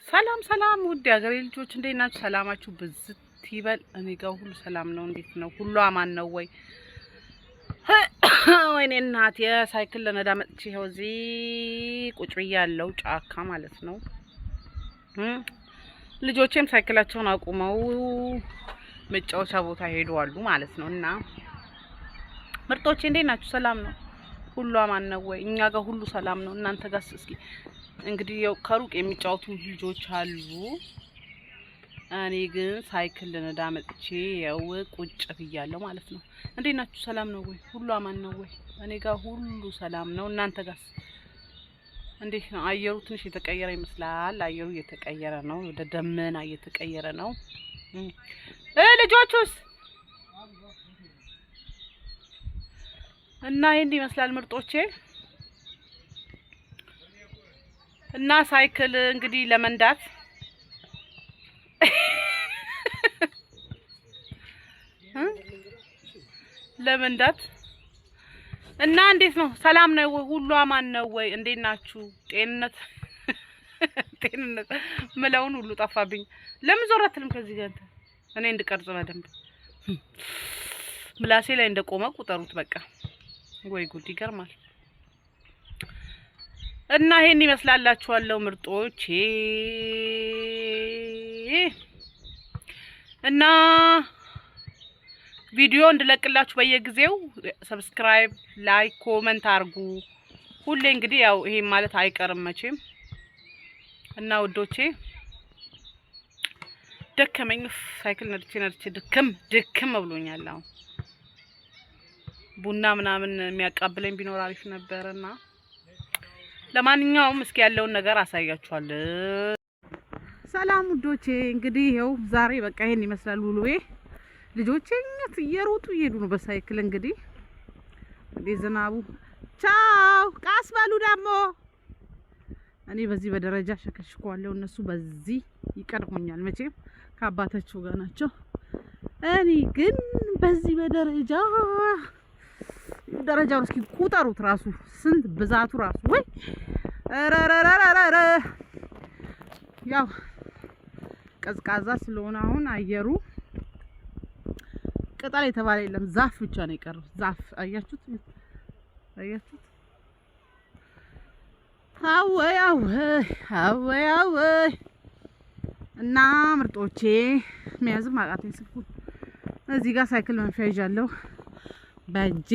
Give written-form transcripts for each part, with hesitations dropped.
ሰላም ሰላም፣ ውድ የሀገሬ ልጆች፣ እንዴት ናችሁ? ሰላማችሁ ብዝት ይበል። እኔ ጋር ሁሉ ሰላም ነው። እንዴት ነው? ሁሉ አማን ነው ወይ? ወይኔ እናት፣ የሳይክል ለነዳ መጥቼ ይኸው እዚህ ቁጭ ብያለሁ፣ ጫካ ማለት ነው። ልጆቼም ሳይክላቸውን አቁመው መጫወቻ ቦታ ሄደዋሉ ማለት ነው። እና ምርጦቼ፣ እንዴት ናችሁ? ሰላም ነው? ሁሉ አማን ነው ወይ? እኛ ጋር ሁሉ ሰላም ነው። እናንተ ጋር እስኪ እንግዲህ ያው ከሩቅ የሚጫወቱ ልጆች አሉ። እኔ ግን ሳይክል ልነዳ መጥቼ ያው ቁጭ ብያለሁ ማለት ነው። እንዴት ናችሁ? ሰላም ነው ወይ? ሁሉ አማን ነው ወይ? እኔ ጋር ሁሉ ሰላም ነው። እናንተ ጋርስ እንዴት ነው? አየሩ ትንሽ የተቀየረ ይመስላል። አየሩ እየተቀየረ ነው፣ ወደ ደመና እየተቀየረ ነው። ልጆቹስ እና ይሄን ይመስላል ምርጦቼ። እና ሳይክል እንግዲህ ለመንዳት እና እንዴት ነው? ሰላም ነው ወይ? ሁሉ አማን ነው ወይ? እንዴት ናችሁ? ጤንነት ጤንነት ምለውን ሁሉ ጠፋብኝ። ለምን ዞር አትልም ከዚህ ጋር አንተ? እኔ እንድቀርጽ በደንብ ምላሴ ላይ እንደቆመ ቁጠሩት። በቃ ወይ ጉድ፣ ይገርማል። እና ይሄን ይመስላላችኋለሁ ምርጦቼ። እና ቪዲዮ እንድለቅላችሁ በየጊዜው subscribe፣ like፣ comment አድርጉ። ሁሌ እንግዲህ ያው ይሄ ማለት አይቀርም መቼም። እና ውዶቼ፣ ደከመኝ። ሳይክል ነድቼ ነድቼ ድክም ድክም ብሎኛል። አሁን ቡና ምናምን የሚያቃብለኝ ቢኖር አሪፍ ነበርና ለማንኛውም እስኪ ያለውን ነገር አሳያችኋለሁ። ሰላም ውዶቼ፣ እንግዲህ ይኸው ዛሬ በቃ ይሄን ይመስላል ውሎዬ። ልጆቼ እየሮጡ እየሄዱ ነው በሳይክል። እንግዲህ እንዴ ዝናቡ፣ ቻው ቃስ በሉ ደግሞ። እኔ በዚህ በደረጃ ሸከሽኳለሁ፣ እነሱ በዚህ ይቀድሙኛል። መቼም ከአባታቸው ጋር ናቸው። እኔ ግን በዚህ በደረጃ ደረጃውን እስኪ ቁጠሩት ራሱ ስንት ብዛቱ ራሱ፣ ወይ ረረረረረ። ያው ቀዝቃዛ ስለሆነ አሁን አየሩ ቅጠል የተባለ የለም፣ ዛፍ ብቻ ነው የቀረው። ዛፍ አያችሁት? አያችሁት? አወይ አወይ አወይ አወይ። እና ምርጦቼ፣ መያዝም አቃተኝ ስልኩን። እዚህ ጋር ሳይክል መንፊያ ይዣለሁ በእጄ፣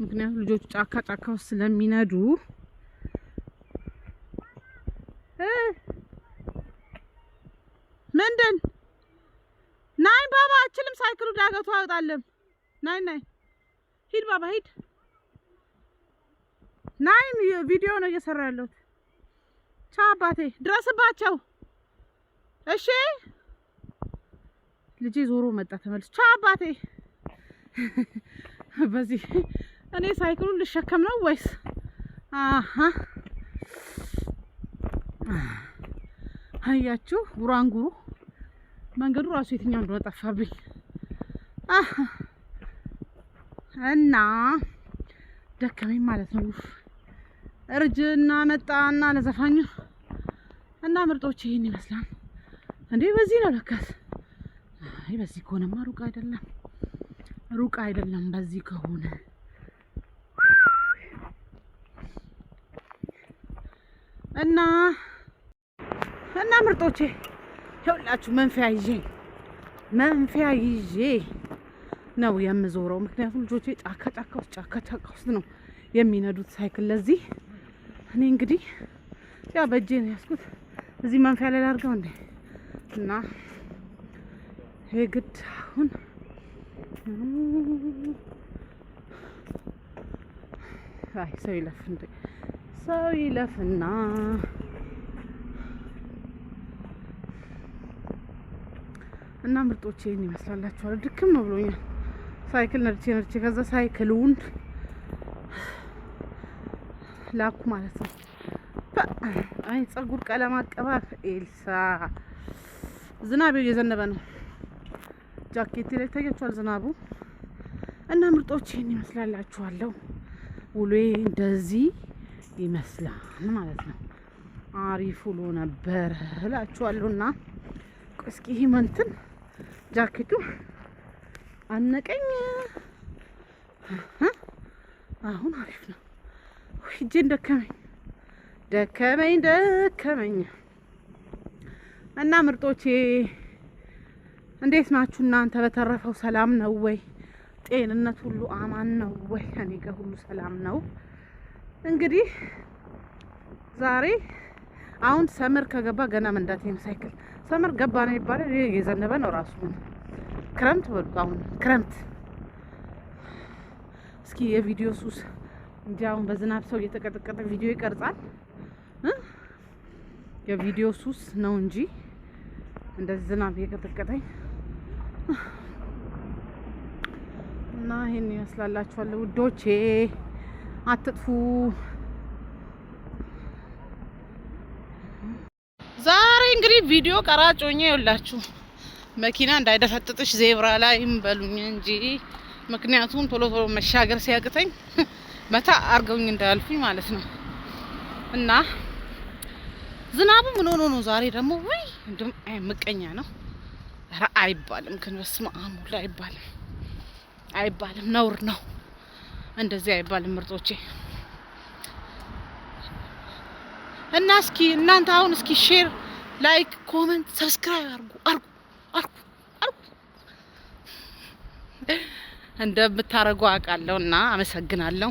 ምክንያቱም ልጆቹ ጫካ ጫካ ውስጥ ስለሚነዱ። ምንድን nein ባባ፣ አችልም። ሳይክሉ ዳገቱ አይወጣልም። Nein, nein፣ ሂድ ባባ ሂድ። Nein፣ ቪዲዮ ነው እየሰራ ያለሁት። ቻው አባቴ፣ ድረስባቸው። እሺ ልጄ ዞሮ መጣ ተመልሶ። ቻው አባቴ። በዚህ እኔ ሳይክሉን ልሸከም ነው ወይስ? አሀ፣ አያችሁ ጉራንጉሩ መንገዱ ራሱ የትኛው እንደሆነ ጠፋብኝ። እና ደከመኝ ማለት ነው። እርጅና መጣና ለዘፋኙ። እና ምርጦች፣ ይሄን ይመስላል። እንዴ በዚህ ነው ለካስ። አይ በዚህ ከሆነማ ሩቅ አይደለም፣ ሩቅ አይደለም በዚህ ከሆነ። እና ምርጦቼ፣ ይኸውላችሁ መንፊያ ይዤ ነው የምዞረው። ምክንያቱም ልጆቼ ጫካ ጫካ ውስጥ ነው የሚነዱት ሳይክል። ለዚህ እኔ እንግዲህ ያው በእጄ ነው ያዝኩት። እዚህ መንፊያ ላይ ላድርገው እንዴ? እና የግድ አሁን አይ ሰው ይለፍ እንዴ፣ ሰው ይለፍና። እና ምርጦቼ፣ ይህን ይመስላላችኋል። ድክም ብሎኛል። ሳይክል ነድቼ ነድቼ ከዛ ሳይክሉን ላኩ ማለት ነው። አይ ጸጉር ቀለም አቀባብ ኤልሳ። ዝናብ እየዘነበ ነው። ጃኬቴ ላይ ይታያችኋል ዝናቡ። እና ምርጦች፣ ይህን ይመስላላችኋለሁ። ውሎዬ እንደዚህ ይመስላል ማለት ነው። አሪፍ ውሎ ነበር እላችኋለሁና እስኪ ይሄ እንትን ጃኬቱ አነቀኝ። አሁን አሪፍ ነው። እጄን ደከመኝ ደከመኝ ደከመኝ። እና ምርጦቼ እንዴት ናችሁ እናንተ? በተረፈው ሰላም ነው ወይ? ጤንነት ሁሉ አማን ነው ወይ? እኔ ጋር ሁሉ ሰላም ነው። እንግዲህ ዛሬ አሁን summer ከገባ ገና መንዳት ሳይክል summer ገባ ነው ይባላል። የዘነበ ነው ራሱ ምን ክረምት በሉት አሁን ክረምት። እስኪ የቪዲዮ ሱስ እንጂ አሁን በዝናብ ሰው እየተቀጠቀጠ ቪዲዮ ይቀርጻል። የቪዲዮ ሱስ ነው እንጂ እንደዚህ ዝናብ እየቀጠቀጠኝ እና ይሄን ይመስላላችኋል ውዶቼ፣ አትጥፉ። ዛሬ እንግዲህ ቪዲዮ ቀራጭ ሆኜ ይኸውላችሁ መኪና እንዳይደፈጥጥሽ ዜብራ ላይም በሉኝ እንጂ ምክንያቱም ቶሎ ቶሎ መሻገር ሲያቅተኝ መታ አርገውኝ እንዳያልፉኝ ማለት ነው። እና ዝናቡ ምን ሆኖ ነው ዛሬ ደግሞ? ውይ እንደውም አይ ምቀኛ ነው። ኧረ አይባልም ግን በስመ አብ ወልድ አይባልም፣ አይባልም፣ ነውር ነው። እንደዚህ አይባልም ምርጦቼ። እና እስኪ እናንተ አሁን እስኪ share፣ like፣ comment፣ subscribe አርጉ አርጉ አርጉ አርጉ እንደምታረጉ አውቃለሁ እና አመሰግናለሁ።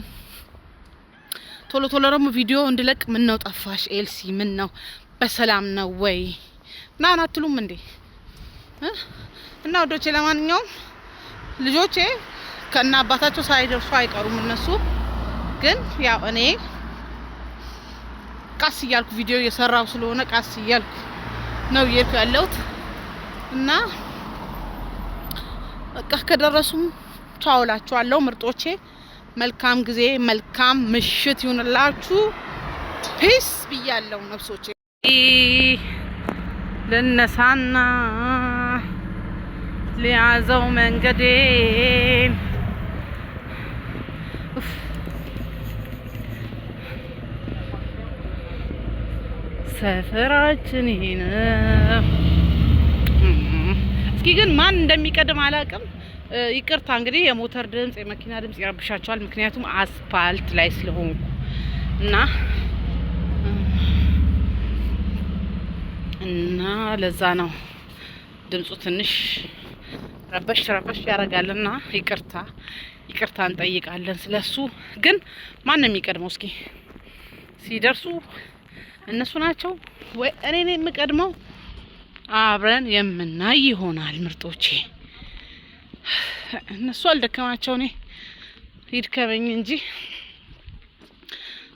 ቶሎ ቶሎ ደግሞ ቪዲዮ እንድለቅ ምን ነው ጠፋሽ ኤልሲ፣ ምን ነው በሰላም ነው ወይ ምናምን አትሉም እንዴ? እና ውዶቼ ለማንኛውም ልጆቼ ከእነ አባታቸው ሳይደርሱ አይቀሩም። እነሱ ግን ያው እኔ ቀስ እያልኩ ቪዲዮ እየሰራሁ ስለሆነ ቀስ እያልኩ ነው እየሄድኩ ያለሁት እና በቃ ከደረሱም ቻው እላችኋለሁ ምርጦቼ። መልካም ጊዜ መልካም ምሽት ይሁንላችሁ። Peace ብያለሁ ነፍሶቼ። ልነሳና ሊያዘው መንገዴን። ኡፍ። ሰፈራችን ይሄ ነው። እስኪ ግን ማን እንደሚቀድም አላውቅም። ይቅርታ እንግዲህ የሞተር ድምጽ የመኪና ድምጽ ይረብሻቸዋል። ምክንያቱም አስፋልት ላይ ስለሆንኩ እና ለዛ ነው ድምፁ ትንሽ ረበሽ ረበሽ ያደርጋልና ይቅርታ ይቅርታ እንጠይቃለን ስለሱ። ግን ማን ነው የሚቀድመው? እስኪ ሲደርሱ እነሱ ናቸው ወይ እኔ ነኝ የምቀድመው? አብረን የምናይ ይሆናል ምርጦቼ። እነሱ አልደከማቸው እኔ ይድከመኝ እንጂ።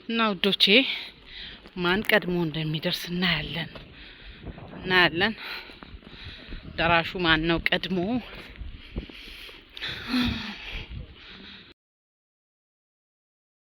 እና ውዶቼ ማን ቀድሞ እንደሚደርስ እናያለን እናያለን። ደራሹ ማን ነው ቀድሞ?